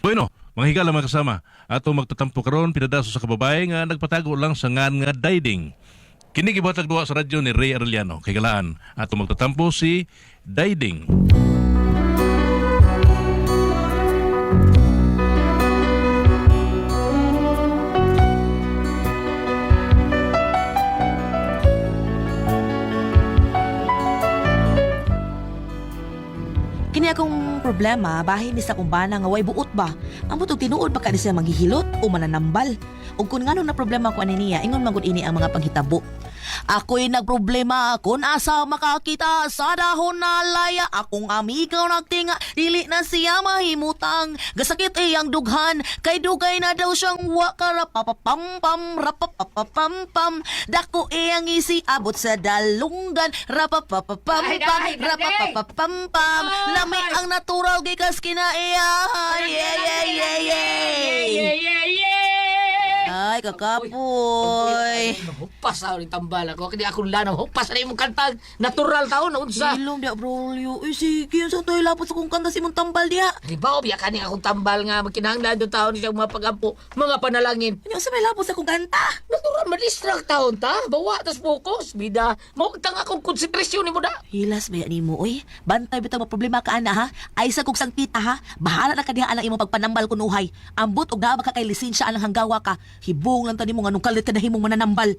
Bueno, mga higala mga kasama, ato magtatampo karon pinadaso sa kababay nga nagpatago lang sa ngan nga Diding. Kini gibuhatag duha sa radyo ni Ray Arellano. Kay galaan, ato magtatampo si Diding. Kini akong problema, bahin ni sa akong bana nga way buot ba. Ang butog tinuod pa ka ni siya manghihilot o mananambal. Ug kun ngano na problema ko ani niya, ingon man gud ini ang mga panghitabo. Ako'y nagproblema kun asa makakita sa dahon na laya akong amigo nagtinga dili na siya mahimutang gasakit iyang dughan kay dugay na daw siyang wa karapapapampam rapapapapampam dako iyang isi abot sa dalunggan rapapapapampam Ay, ay, ay, rapapapapampam lami ang natural gikas kinaiya yeah yeah yeah yeah Yeah, yeah, yeah! Ay, kakapoy. Hupas sa ulit tambal ako. Kaya akong lanang hupas na imong kantag. Natural taon na unsa. Ilong diya, brolyo. Uy, sige, sa to'y lapot sa kong kanta si mong tambal diya. Di ba, biya kani akong tambal nga magkinahanglan do taon siya mga pagampo, mga panalangin. Ano sa may lapot sa kong kanta? Natural ma-distract taon ta. Bawa tas focus bida. Mao tang akong konsentrasyon nimo da. Hilas ba yan nimo, uy? Bantay bitaw problema ka ana ha? Ay sa kong sangpita ha? Bahala na ka diha anang imong pagpanambal kunuhay. Ambot og naa ba ka kay lisensya anang hanggawa ka. Hibong lang tani mo nganong kalit ka na himong mananambal.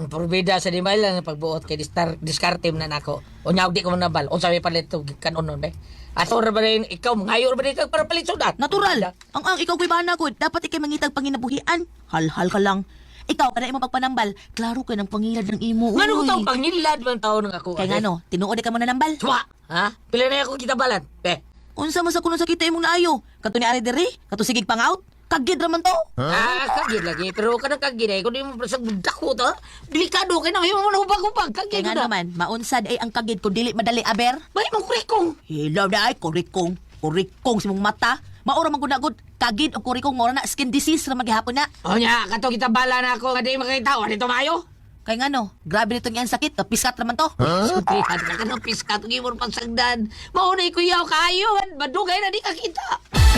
Pero bida sa di lang pagbuot kay diskarte na nako. Unya og di ko manambal. Unsa may palit og kanon nun be? Ato ra ba rin ikaw ngayo ra ba rin kag para palit sudat? Natural. Ang ikaw ko'y bana ko. Dapat ikay mangitag panginabuhian. Halhal ka lang. Ikaw kana imong pagpanambal. Klaro kay ng pangilad ng imo. Ngano ko uy. taong pangilad man taon ng ako. Kay ngano, tinuod ka mananambal. Twa! Ha? Pila na ako kita balan. Be. Unsa man sa kuno sa kita imong naayo? Kato ni ari diri, kato sigig pang-out. Kagid ra man to. Ah, kagid lagi. Pero kanang kagid eh. Kung di mo sa dako to, delikado kay na mo na hubag-hubag. Kay Kagid ngano na. man, maunsad ay ang kagid kung dili madali aber. May mong kurikong. Hilaw na ay kurikong, kurikong sa imong mata. Maura man gud na gud kagid og kurikong mora na skin disease ra maghapon na. O nya, kato kita bala na ako nga di makita. Wala dito maayo. Kay ngano, grabe nitong iyang sakit, kapisat ra man to. Sultihan ka ka ng piskat. Huwag mo pagsagdan. Mauna kuyaw kayo. Madugay na di ka kita.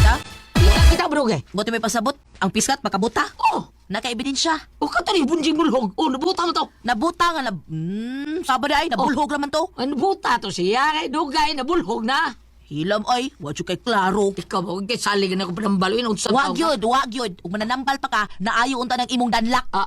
Ha? Di ka kita madugay. Buti may pasabot, ang piskat makabuta. Oh! Naka-ebidensya. O kato ni bunjing bulhog. Oh, nabuta mo to. Nabuta nga na, sabad ay, nabulhog ra man to. Ay, nabuta to siya. Kay dugay, nabulhog na. Hilam ay, wa jud kay klaro. Ikaw ba, huwag kay salig na ako panambaluin. Unsa Wag yun, wag yun. Ug mananambal pa ka, naayo unta ng imong danlak. Ah,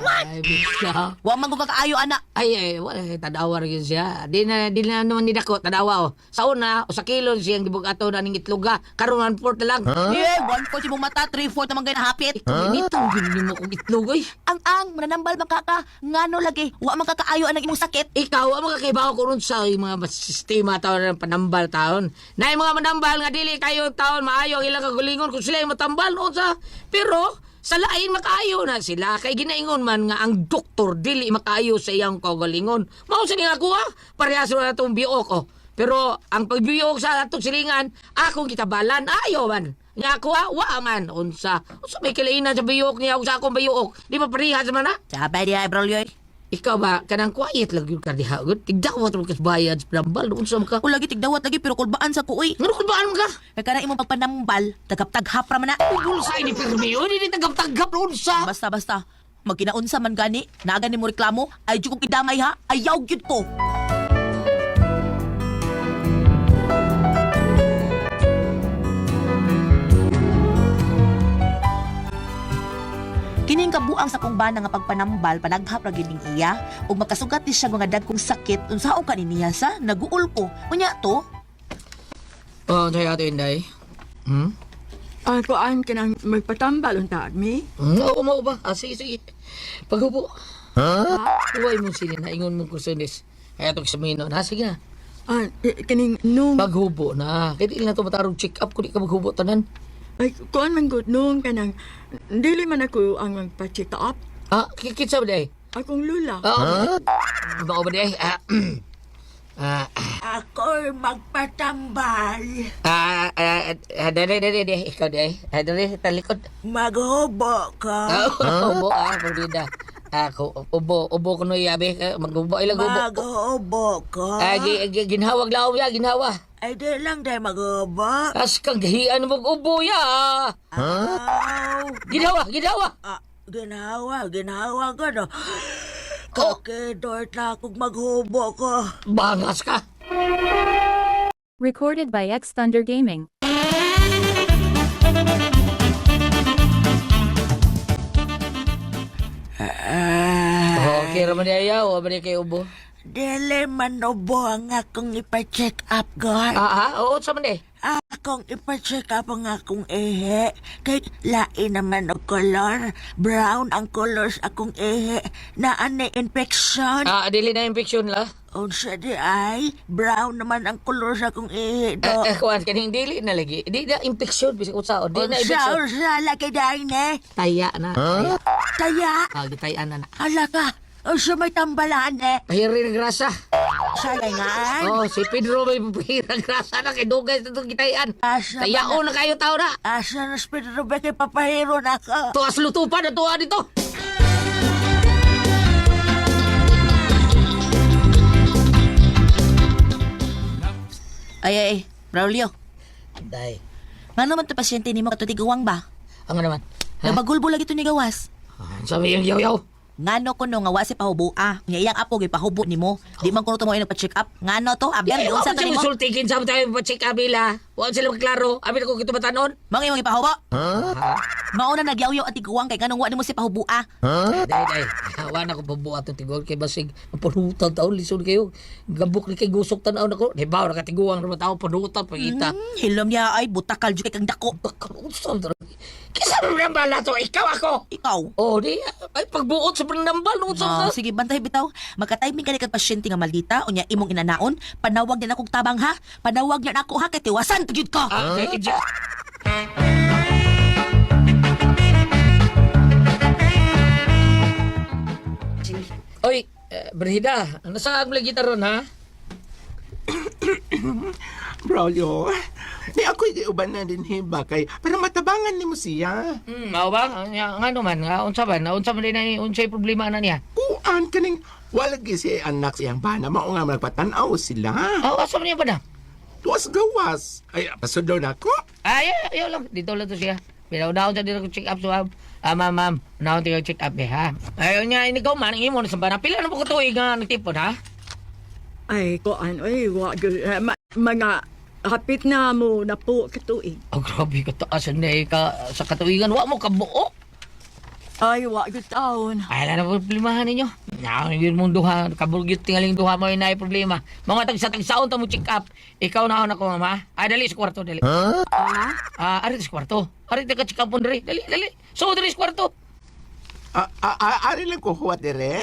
ay, bigla. Wa man ko kakaayo ana. Ay, ay, wala, eh, tadawa rin siya. Di na naman ni dako, tadawa oh. Sa una, o sa kilo siyang gibug-ato na ning itloga. Karon 1/4 na lang. Huh? Yeah, 1/4 imong mata, 3/4 naman gay hapit. Huh? Nito, gini mo kong itlog, oy. Ang mananambal man ka ka, ngano lagi, wa man kakaayo anang imong sakit. Ikaw, ang makakaibaw ko ron sa mga sistema taon ng panambal taon. Na yung mga manambal nga dili kayo taon, maayo ang ilang kagulingon kung sila yung matambal noon sa. Pero, sa lain makaayo na sila. Kay ginaingon man nga ang doktor dili makaayo sa iyang kagalingon. Mao sa nga kuha, parehas na itong biok oh. Pero ang pagbiok sa atong silingan, akong kitabalan, ayo man. Nga ako ha, wa man. Unsa, unsa may kilainan sa biyok niya ug sa akong biyok. Di ba parehas man ha? Sabay diha, brolyoy. Ikaw ba, kanang quiet lang yun ka diha. Gud, Tigdawat mo kas bayad sa panambal. Unsa man ka? O lagi tigdawat lagi pero kulbaan sa kuoy. Ngano kulbaan man ka? Kay kana imong pagpanambal, tagap-taghap ra man na. Bulsa ini pirmi. Uy, di tagap-tagap unsa. Basta basta, magkinaunsa man gani, naa gani mo reklamo, ay jud kong idamay ha, ayaw gyud ko. Kining kabuang sa kong bana nga pagpanambal panaghap ra gyud ning iya ug makasugat ni siya mga dagkong sakit unsaon ka ni niya sa naguol ko unya to. Oh, tayo ato inday. Hmm? Ah, kuan ka nang magpatambal unta mi. Oo, mao ba? Ah, sige, sige. Paghubo. Ha? Uway mo sila na ingon mo kursunis. Kaya itong examino na. Sige na. Ah, kaning nung Paghubo na. Kaya di na ito matarong check up kung di ka maghubo tanan. ay kuan man gud nung kanang dili man ako ang magpa-check up. Ah, kikitsa ba di ay? Akong lula. Ah, okay. Mao ba di ay? Ah, ah, Ako magpatambal. Ah, ah, ah, dali, dali, dali. Ikaw, dali. Ah, dali, talikod. Maghubo ka. Ah, hubo, ah, pabida. Ako, ubo, ubo ko no yabi. Magubo, ilang ubo. Mag-ubo ko? Ah, ginhawag laom ya, ginhawa. Ay, di lang tayo mag-ubo. As kang gahian mo ubo ya. Aw. Ginhawa, ginhawa. Ah, ginhawa, ginhawa ko, no. Kakidort na akong maghubo ko. Bangas ka. Recorded by X Thunder Gaming. Ah, Okay raman niya yaw, man niya kay ubo. Dili man ubo ang akong ipa-check up, God. Ah, ah, oo, sa man eh. Akong ipa-check up ang akong ihi. Kay lain naman og color. Brown ang color sa akong ihi. Naa ni infection. Ah, dili na infection la. Unsa di ay? Brown naman ang color sa akong ihi do. Eh, kuan kaning dili na lagi. Di na infection bisag unsa, di na Unsa, infection. unsa, lagi dahil ne? Taya na. Taya. Taya, Ah, gitayan na na. hala ka. Unsa may tambalaan eh? Pahiri ng grasa. Sayangan? Oh, si Pedro may pahira ng grasa na kay dugay sa itong gitayan. Asa Tayaon na kayo tao na. Asa na si Pedro ba kay papahiro na ako? Tuas lutupan na tuwa dito. Ay, ay, ay, Braulio. Day. Nga naman to pasyente nimo kato tiguwang ba? Ang naman. Ha? Nabagulbo lagi to ni gawas. Ah, sabi yung yaw-yaw. Ngano kuno nga wa si pahubo ah. Nga iyang apo gipahubo nimo. Di man kuno to mo pa-check up. Ngano to? Abyan Eh, unsa wala to sila nimo? sultikin sa tayo pa-check up nila. Wala sila maklaro. Abi na ko kitubatanon. Mga imong gipahubo. Ha? Mao na nagyawyaw at tiguwang kay nganong wa nimo si pahubo ah. Day, day. Hawa na ko pabuhat ng tigol kay basig. Panutan taon, lisod kayo. Gabok ni kay gusok tanaw na ko. Di ba, nakatiguang naman tao, panutan, pagita. Hilom niya ay butakal jud kay kang dako. Karusan, kisa mo nambal na to, ikaw ako. Ikaw. Oh, di, ay, pagbuot sa panambal, nung Oh, sa sige, bantay bitaw. Maka-timing ka ni kag pasyente nga maldita, unya imong inanaon, panawag niya na akong tabang ha. Panawag niya na ako ha kay tiwasan gyud ka. Ah, kay Ija. Oy, Brihida, ano sa ang lagi taron ha? Braulio, di ako uban na din hiba kay para matabangan nimo siya. Mao ba? Nga nga naman, nga unsa ba? Na unsa man din ay unsay problema na niya? Kuan kaning wala gyud siya anak siyang bana mao nga magpatan-aw sila. Oh, asa man niya ba na? Tuwas gawas. Ay, pasudlo na ako. Ay, ay, ayaw lang. Dito lang to siya. Pinaunahon sa dito ko check up so ma'am. Ah, ma'am, ma'am. Unahon tayo check up eh, ha? Ayaw niya, ikaw man, ang imo na sa bana. Pila na po ko tuig nga nagtipon, ha? Ay, kuan, oy, wa gyud, eh, mga hapit na mo na po katuig. Oh, grabe ka taas na eh, ka, sa katuigan. Wa mo kabuo. Ay, wa gyud taon. Ay, wala na problemahan ninyo. Na, yun mong duha, kaburgit tingaling duha mo yun na problema. Mga tagsa-tagsaon ta mo check up. Ikaw na ako, mama. Ay, dali sa kwarto, dali. Ha? Ah, ari sa kwarto. Ari ta ka check up diri. Dali, dali. So, diri sa kwarto. Ah, ah, ah, ari lang ko huwat dire.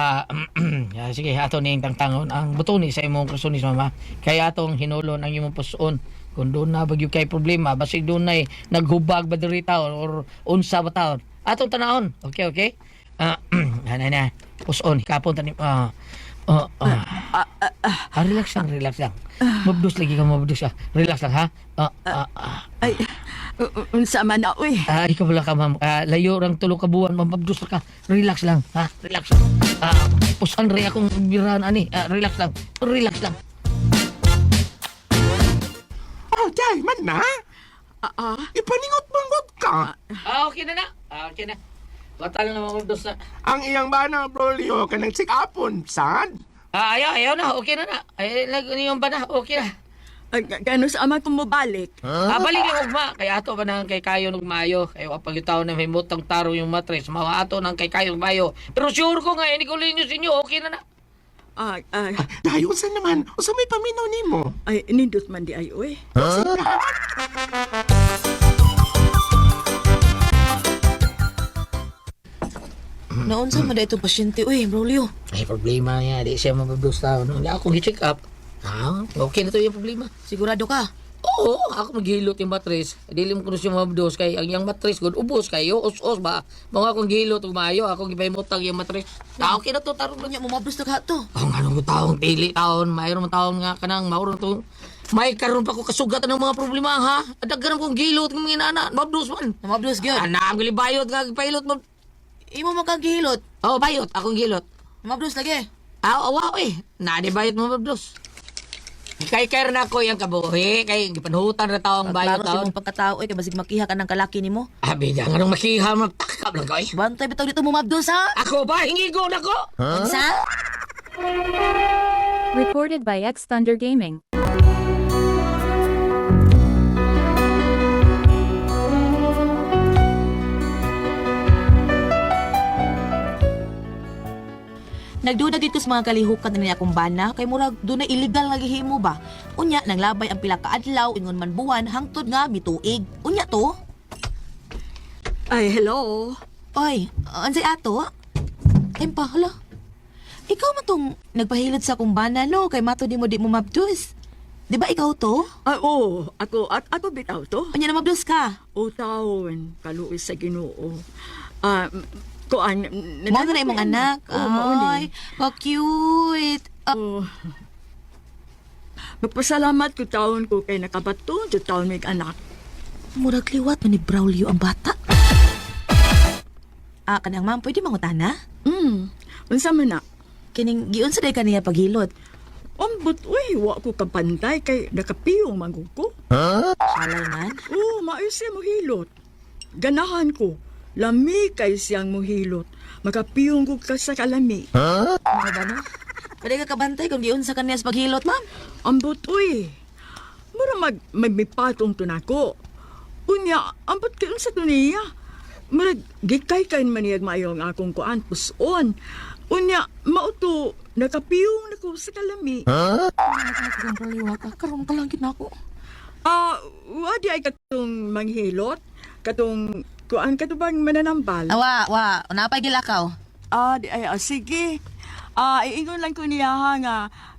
Ah, ah, sige, ato ning tangtangon ang buto ni sa imong kasunis mama. Kaya atong hinulon ang imong puson. Kung doon na bagyo kay problema, basig doon na naghubag ba diri taon or unsa ba taon. Atong tanahon. Okay, okay. Ah, ana na. Puson, kapon tani ah. Oh, ah. Ah, relax lang, relax lang. Mabdos lagi ka, mabdos ka. Relax lang ha. Ah, ah, ah. Ay, unsa man na, uy. Ah, ikaw wala ka, ma'am. Ah, layo rang tulo ka buwan, ma'am. Mabdos ka. Relax lang, ha? Relax lang. Ah, pusan rin akong birahan, ani. Ah, relax lang. Relax lang. Oh, day man na. Ah, ah. Ipaningot-mangot ka. Ah, okay na na. Ah, okay na. Batal na mabdos na. Ang iyang bana, Braulio, kanang sikapon, sad. Ah, ayaw, ayaw na. Okay na na. Ay, lag, yung ba na? Okay na. Ay, gano sa ama kung mobalik? Ah, balik lang ugma. Kaya ato ba nang kay kayo nugmayo? Kayo kapag yung tao na may mutang taro yung matres, mawa ato nang kay kayo nugmayo. Pero sure ko nga, ini ko linyo sa inyo, okay na na. Ah, ah, Day, unsa naman? Unsa may paminaw nimo? ay, nindot man di ay, uy. Naunsa man itong pasyente uy, Braulio. Ay, problema niya. Di siya mababdos tao. Nung akong i-check up, ah, okay na to yung problema. Sigurado ka? Oo, ako maghilot yung matres. Dili mo kuno siya mabdos kay ang iyang matres gud ubos kayo, us-us ba. Mga akong gihilot ug maayo, akong gipahimutang iyang matres. Na okay na to tarong Unya mo mabdos ka to. Ang anong taong dili taon, mayroon man taon nga kanang mauro to. May karon pa ko kasugatan ng mga problema ha. Daghan kong gilot ng mga inana, mabdos man. Namabdos gyud. Ana ang gilibayot nga gipahilot mo. Imo man kang gihilot. Oh, bayot akong gilot. Namabdos lagi. Ah, awa eh. Na di bayot mo mabdos. Kay kay na ko yang kabuhi kay gipanhutan ra taong bayot Klaro sa taon. imong pagkatao eh, kay basig makiha ka ng kalaki nimo. Abi da nganong makiha man takap lang ko eh. Bantay bitaw dito mo mabdos ha. Ako ba hingigo na ko? Unsa? Recorded by X Thunder Gaming. Nagduda gid ko sa mga kalihukan na niya akong bana kay murag dunay illegal nga gihimo ba. Unya nanglabay ang pila ka adlaw ingon man buwan hangtod nga mituig. Unya to. Ay, hello. Oy, unsay ato? Ay pa hala. Ikaw man tong nagpahilot sa akong bana no kay mato di mo di mo mabdus. Di ba ikaw to? Ay, oo, ako, at ako bitaw to. Unya na mabdus ka. O taon, kaluoy sa Ginoo. Ah, kuan, Mao na imong anak. Oo, mao ni. Ay, ka cute. Ah, Oo. Magpasalamat ko taon ko kay nakabaton sa taon may anak. Murag liwat man ni Braulio ang bata. Ah, kanang ma'am, pwede mangutana? Unsa man na? Kining giunsa day kaniya paghilot. Ambot, uy, wa ko kapantay kay nakapiyong manggug ko. Alay man. Oo, maayo siya mohilot. Ganahan ko. Lami kay siyang mohilot. Makapiyong ko ka sa kalami. Ano ba no? Pwede ka kabantay kung giunsa kaniya sa paghilot, ma'am. Ambot, uy. Mura mag magmipatong to nako. Unya, ambot kay unsa to niya. Mura gikay kay man niyag maayo ang akong kuan puson. Unya, mao to nakapiyong nako sa kalami. Karon Braulio ka, karon ka lang gid nako. Ah, wa di ay katong manghilot, katong kuan kato bang mananambal. Awa, wa, napay gilakaw. Ah, di ay ah, sige. Ah, iingon lang ko niya ha nga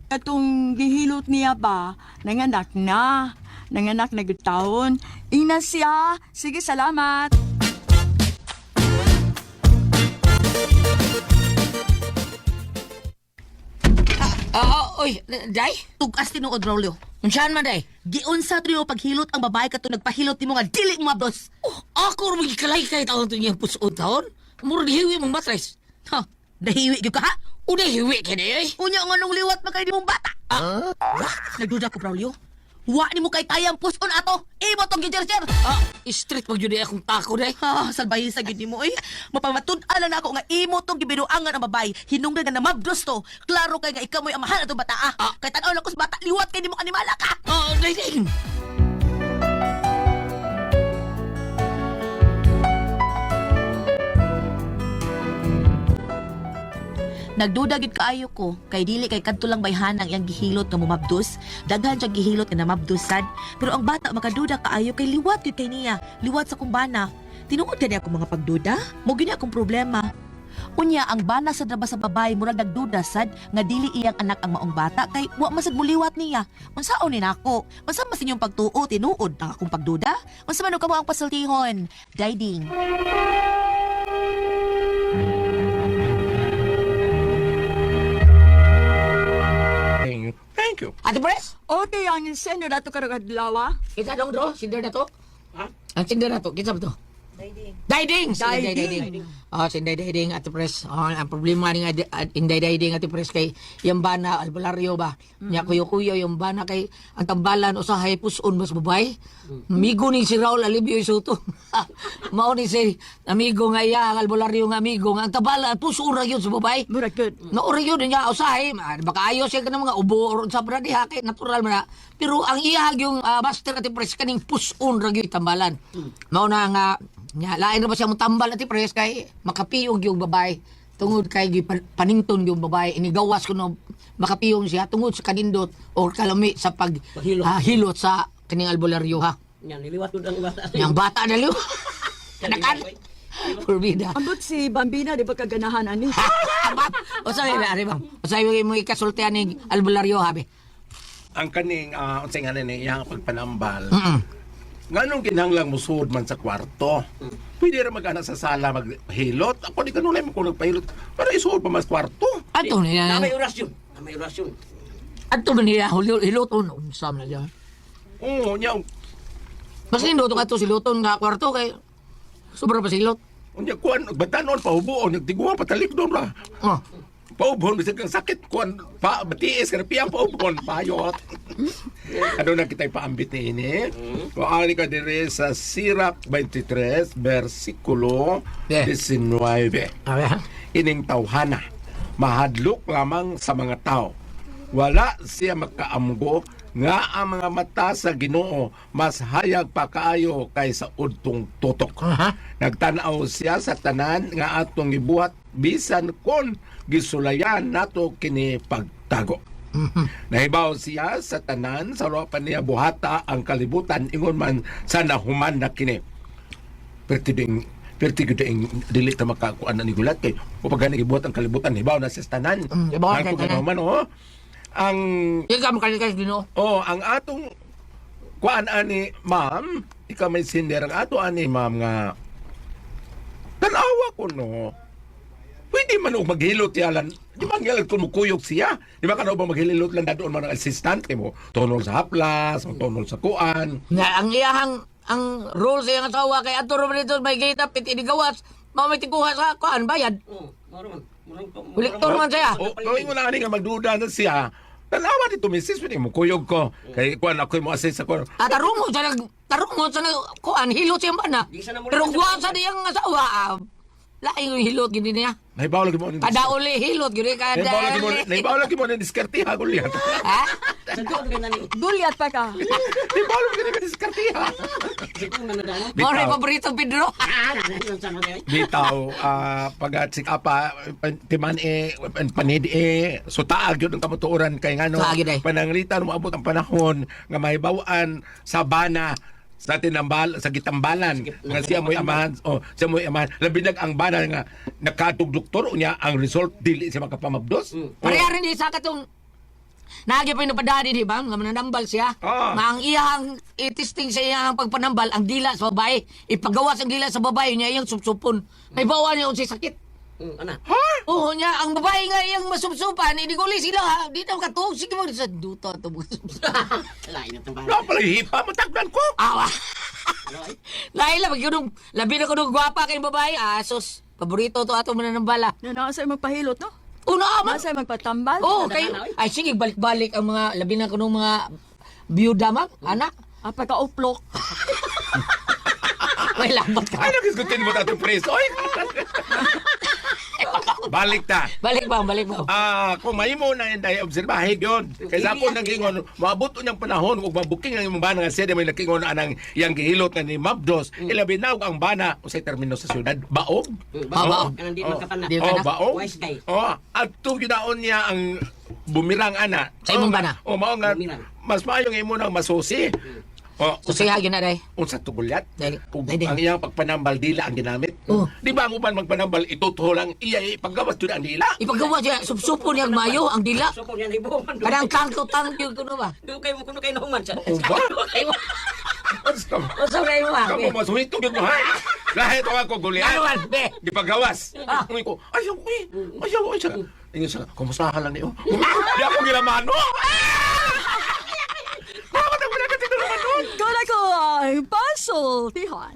katong gihilot niya ba nanganak na. Nanganak na gud taon. Ina siya. Sige, salamat. Ah, oh, oy, day. Tugas tinuod Braulio. Unsaan man day? Giunsa triyo paghilot ang babae kato nagpahilot nimo nga dili mo mabdos. Oh, ako ra magikalay kay taon to niyang puson taon. Murag hiwi mong matres. Ha, dahiwi gyud ka ha? Uday hiwi kay day. eh. Unya nga nung liwat man kay nimong bata. Ah? Nagduda ko Braulio. Wa nimo kay tayang puson ato. Imo tong gijerjer. Ah, street pag yun akong tako day. Ah, salbahin sa gyud nimo oy. Mapamatud-an na ako nga imo tong gibinuangan ang babae. Hinungdan nga namabdos to. Klaro kay nga ikaw mo'y amahan atong bata ah. Ah. Kay tan-aw lang ko sa bata liwat kay nimo animala ka. Oh, day day. Nagduda gyud kaayo ko kay dili kay kadto lang bayhanang iyang gihilot nga mumabdos. Daghan siya gihilot nga namabdos sad. Pero ang bata makaduda kaayo kay liwat gyud kay niya, liwat sa kumbana. Tinuod gani ako mga pagduda, mo gyud ni akong problema. Unya ang bana sa draba sa babae murag nagduda sad nga dili iyang anak ang maong bata kay wa man sad muliwat niya. Unsaon ni nako? Unsa mas inyong pagtuo tinuod ang akong pagduda? Unsa man og kamo ang pasultihon? Diding. Thank you. Thank you. Ate Pres, Okay, ang sendo dato karong adlaw. Ah. kita dong do, sinder na to. Ha? Ang sinder na to, kinsa ba to? Daiding. Daiding. Si Inday Daiding. Daiding. Oh, si Inday Daiding Ate Pres. Oh, ang problema ni nga Inday Daiding Ate Pres kay yung bana albularyo ba. Nya kuyo-kuyo yung bana kay ang tambalan usahay puson mas babay. Amigo ni si Raul Alibio Isuto. Mao ni si amigo nga iya ang albularyo nga amigo nga ang tambalan puson ra gyud sa babay. Mura good. Naura yun niya usahay baka ayos siya kanang mga ubo or sa brad diha kay natural man na. Pero ang iyahag yung master ati pres kaning puson ra gyud tambalan. Mao na nga nya lain ra ba siya mo tambal ati pres kay makapiyog yung babae tungod kay panington yung babae inigawas kuno makapiyong siya tungod sa kanindot or kalami sa pag hilot sa kaning albularyo ha. Yan, niliwat ko ang bata. Yang bata na liw. Kanakan. Purbida. Ambot si Bambina di ba kaganahan ani? O sabi ba, ari bang? O sabi mo ikasultihan ni albularyo habi. Ang kaning unsay nga ni iyang pagpanambal. Mm. Nganong kinahanglang musuod man sa kwarto? Pwede ra mag-ana sa sala maghilot. Ako di kanunay mo kung nagpahilot. Pero isuod pa mas kwarto. Ato niya. May orasyon. May orasyon. Adto man niya hiluton unsa man na siya. Oo, nya Mas nindot ka to siluton nga kwarto kay sobra pa silot. unya kuan batanon pahubuon nagtiguang patalik doon ra. Oh. Paubon bisag kang sakit kuan pa batiis kana piyang paubon payot. Ano na kita'y paambit ni ini? Kung ari ka dire sa Sirach 23 versikulo 19. Abe ha. Ining tawhana mahadlok lamang sa mga tao. Wala siya makaamgo nga ang mga mata sa Ginoo mas hayag pa kaayo kaysa udtong tutok. Aha. Nagtan-aw siya sa tanan nga atong gibuhat bisan kon gisulayan nato kini pagtago. Nahibaw siya sa tanan sa wa pa niya buhata ang kalibutan ingon man sa nahuman na kini. Perti ding perti gyud ing dili ta makakuan na ni gulat kay kapag gani gibuhat ang kalibutan hibaw na siya sa tanan. Hibaw Ang kay tanan. nahuman, oh. Ang Di ka makalikas Ginoo. Oh, ang atong kuan ani ma'am, ikaw may sinder ang ato ani ma'am nga tanawa ko no. Pwede man og maghilot yalan. Di ba ang kung mukuyog siya? Di ba kano ba maghilot lang dadoon man ang assistant kay mo? Tonol sa haplas, tonol sa kuan. Nga ang iyahang ang role sa iyang asawa kay ato ro dito may gita pit inigawas mao may tikuha sa kuan bayad. Kolektor man siya. O, oh, mo na ani nga magduda na siya. Tanawa dito misis, pwede mo kuyog ko. Kay kuan ako mo assist sa kuan. Ah, tarungo sa nag tarungo sa nag kuan hilot siyang bana. Pero kuan sa diyang asawa, ah, laing yung hilot gini niya. Nahibaw lagi mo ni. Kada uli hilot gini kada. Nahibaw lagi mo, uli. nahibaw lagi mo ni diskartiha gulyat. Ha? Dulyat pa ka. Nahibaw lagi mo ni diskartiha. Mao rin paborito Pedro. Bitaw, pag apa, timan e, panid e, so taag yun ang kamutuoran kay ngano, Taag yun eh. pananglitan moabot ang panahon nga mahibaw-an sa bana sa tinambal sa gitambalan nga siya mo'y amahan, oh, siya mo'y amahan labi nag ang bana nga nakatug doktor unya ang result dili siya makapamabdos. Pareha rin di sa katong Naagi pa yung napadani, di ba? Nga mananambal siya. Ah. Nga ang iyang itisting sa iyang pagpanambal, ang dila sa babae. Ipagawas ang dila sa babae niya, iyang supsupon. May bawa niya unsay sakit. Ha? Oo niya, ang babae nga iyang masupsupan, hindi ko ulit sila ha. Di na makatuog. Sige mo, sa duta ito. Na pala hipa matagdan ko. Awa. Lahi lang, pag yun, labi na ko nung gwapa kayong babae. Ah, sus, paborito to ato mananambala. Na nasa magpahilot, no? Una, man. Nasa magpatambal. Oo, kayo. Ay, sige, balik-balik ang mga, labi na ko nung mga biyuda, ma'am, anak. Ah, pagka-uplok. May lambat ka. Ay nagisgutin mo tato pres. Oy. Balik ta. Balik ba, balik ba. Ah, kung mahimo na inday obserbahe gyud. Kay sa ako nang gingon, moabot unyang panahon ug mabuking ang imong bana nga siya di may nakingon anang iyang gihilot nga ni Mabdos. Ilabi na og ang bana unsay termino sa syudad, baog. Ah, baog. Oh, Di ka oh, na. baog. Oh, adto ginaon niya ang bumirang ana. Sa imong bana? Oh, mao nga mas maayo nga imo nang masusi. Oh, Susiha, yun na, day. unsa tugulyat? Dahil- Ug dahil- ang iyang pagpanambal dila ang ginamit. Oh. Di ba ang uban magpanambal itutuho lang iya ipagawas jud ang dila? Ipagawa siya, supsupo niyang mayo, ang dila. Kanang tangko-tangko yun kuno ba? O ba? Usa kayo mo, ah. Kamu masuhito gyud mo ha. Lahi to ako gulian. Ano man, be? Gipagawas. Ah. Ingon ko, ayaw uy. Ayaw uy. Siya. Ingon siya, kumusta lang niyo? Di ako gilamano. Bakit ako nagkatito naman nun? Kala ko ay pasultihan.